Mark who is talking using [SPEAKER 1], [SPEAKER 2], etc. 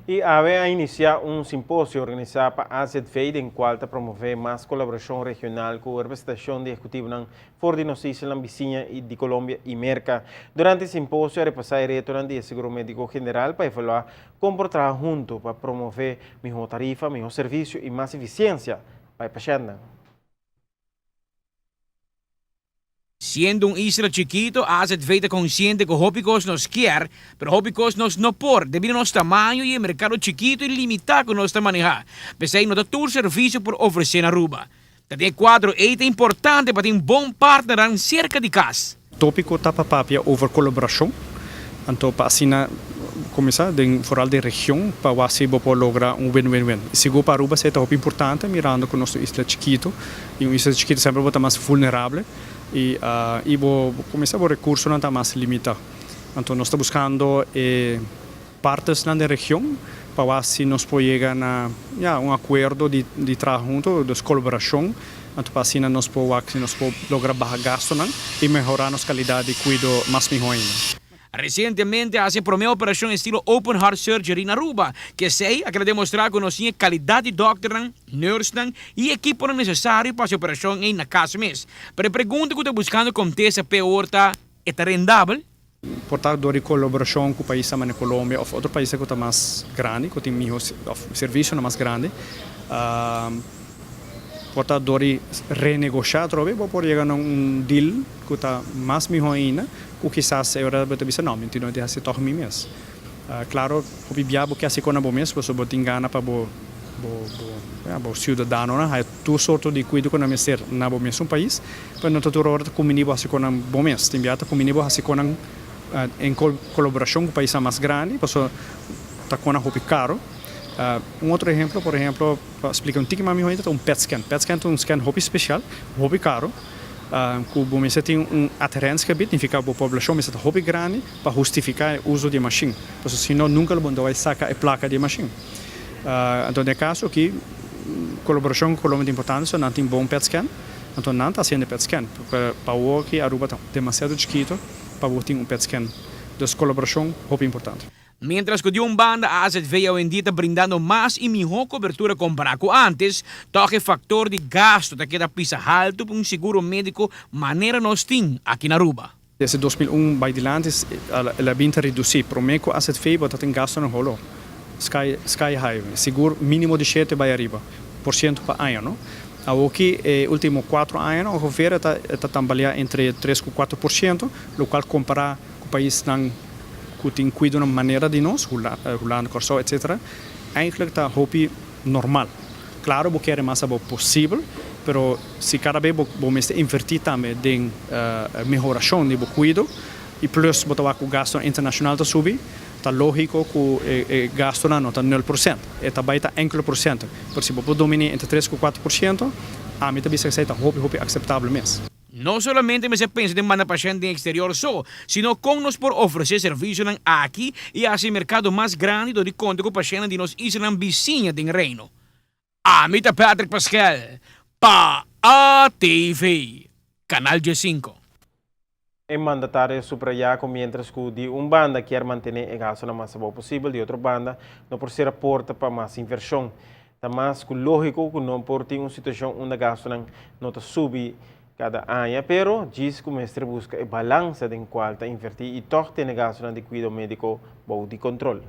[SPEAKER 1] Y awe a inicia un simposio organisa pa AZV den cual ta promove mas colaboracion regional cu representacion di ehecutivonan for di nos islanan bisiña y di Colombia y Merca. Durante e simposio a repasa e retonan di e seguro medico general pa evalua con por traha hunto pa promove miho tarifa, miho servicio y mas eficiencia pa e pashentnan.
[SPEAKER 2] Siendo un isla chikito, AZV ta konsiente ku hopi kos nos kier, pero hopi kos nos no por, debí na nos tamaño i e merkado chikito i limitá ku nos ta manehá. P'esei no ta tur servisio por ofresé na Aruba. Ta den e kuadro ei ta importante pa tin bon partnernan serka di kas.
[SPEAKER 3] Tópiko ta pa papia over kolaborashon, anto pa asina kuminsá den foral den region pa wak si bo por logra un win-win-win. Sigur pa Aruba esei ta hopi importante mirando ku nos ta un isla chikitu i un isla chikitu semper bo ta mas vulnerable i i bo kuminsá bo rekursonan ta mas limitá. Anto nos ta buskando e partnersnan den region pa wak si nos por yega na ya un akuerdo di di traha hunto, dus kolaborashon, anto pa asina nos por wak si nos por logra baha gastonan i mehorá nos kalidat di kuido mas mihó ainda.
[SPEAKER 2] Resientemente a hasi e promé operashon estilo open heart surgery na Aruba. Ku esei a keda demostrá ku nos tin e kalidat di dòkternan, nùrsnan i ekiponan nesesario pa hasi operashon ei na kas mes. Pero e pregunta ku ta buskando kontesta p'e awor ta, E ta rendabel?
[SPEAKER 3] Por ta dor di kolaborashon ku paisnan manera Colombia òf otro paisnan ku ta mas grandi, ku tin mihó òf servisionan mas grandi, por ta dor di renegoshá atrobe bo por yega na un deal ku ta mas mihó ainda ku kisas e ora bo ta bisa no, mi tin no di hasi tòg mi mes. Klaro, hopi bia bo ke hasi kon na bo mes pasobra bo tin gana pa bo bo bo ya bo siudadanonan haya tur sorto di kuido ku nan mester na bo mesun pais, pero no ta tur ora ta kumini bo hasi kon nan bo mes. Tin bia ta kumini bo hasi kon nan en kolaborashon ku paisnan mas grandi pasobra ta kon nan hopi karo. Un otro ehemplo, por ehemplo, pa splika un tiki mas mihó ainda ta un pet scan. Pet scan ta un scan hopi spesial, hopi karo, ku bo mester tin un adherensgebied, nifiká bo poblashon mester ta hopi grandi pa hustifiká e uso di e mashin. Pasobra si no nunka lo bo no ta bai saka e plaka di e mashin. Anto den e kaso aki kolaborashon ku Colombia ta importante, so nan tin bon pet scan, anto nan ta hasiendo e pet scan. Pero pa awor aki Aruba ta demasiado chikito pa bo tin un pet scan. Dus kolaborashon hopi importante.
[SPEAKER 2] Mientras ku di un banda AZV awendia ta brindando mas i mihó kobertura kompará ku ántes, tòg e faktor di gastu ta keda pisa haltu pa un seguro médiko manera nos tin aki na Aruba.
[SPEAKER 3] Desde 2001 bai dilanti el a bin ta redusí. Promé ku AZV bo ta tin gastunan holo, sky sky high, sigur mínimo di shete bai ariba por siento pa aña, no? Awoki e último kuatro añanan ongeveer e ta e ta tambaleá entre tres ku 4%, lokual kompará ku paisnan ku tin kuidonan manera di nos, Hulanda, Kòrsou, etcetera, eigenlijk ta hopi normal. Klaro bo kere mas abou posibel, pero si kada bes bo bo mester invertí tambe den mehorashon di bo kuido i plus bo ta wak ku gastunan internashonal ta subi, ta lógiko ku e e gastunan no ta nul por sènt, e ta bai ta enkele por sènt. Pero si bo por dominí entre tres ku kuater por siento, ami ta bisa esei ta hopi hopi akseptabel mes.
[SPEAKER 2] No solamente mester pensa den manda pashènt den eksterior so, sino kon nos por ofresé servisionan aki i hasi e merkado mas grandi dor di konta ku pashèntnan di nos islanan bisiña den Reino. Ami ta Patrick Paskel pa ATV, Kanal 15.
[SPEAKER 1] E mandatario a subrayá ku miéntras ku di un banda kier mantené e gastunan mas abou posibel, di otro banda no por sera porta pa mas invershon. Ta mas ku lógiko ku no por tin un situashon unda gastunan no ta subi kada aña, pero djis ku mester buska e balansa den kual ta invertí i tòg tene gastunan di kuido médiko bou di kontrol.